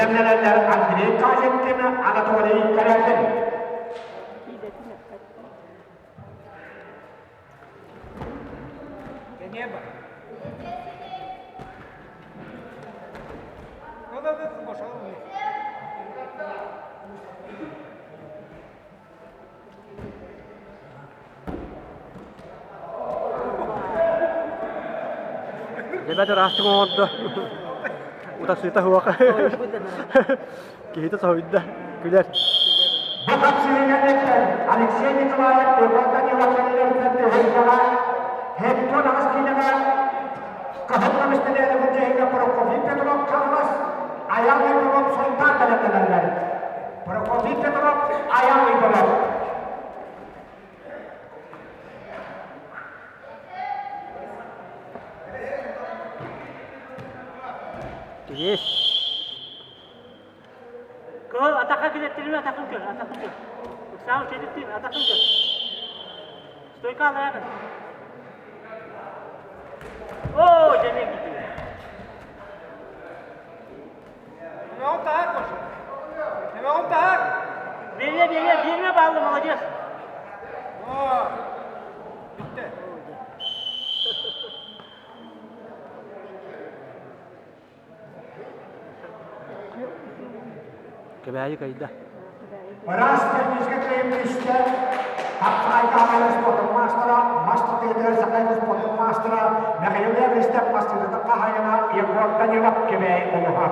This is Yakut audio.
Бэлэмнэнэллэр Андрей Каженкин, Анатолий Корякин. Дебет ыраастык оҥордо. Утарсыыта суох. Киһитэ соһуйда. Күлэр. Бу хапсыһыыга Алексей Николаев Егор Данилов кэллэртэн төһүйдэҕэ Хектон аҕыс киилэҕэ Кыһыл көмүс мэтээли былдьаһыыга Прокопий Петров Хаҥалас, Айаал Иванов Сунтаар бэлэмнэнэллэр. Прокопий Петров, Айаал Иванов. Кирис. Кыһыл атахха килэттирме атахын көр, атахын көр. Ыксаабы чэдиттин, атахын көр. Стойка алаягын. Оо, дьэ кити. Бере, бере, берме баллы, молодец. Кэбээйи кайда. Ыраас техническэй кыайым түстэ. Хапсаҕайга Хаҥалас спортун маастара, мас тардыһыытыгар Сахайга спортун маастара Михаил Левристев массыынатын хаһаайына Егор Данилов Кэбээйи улууһа.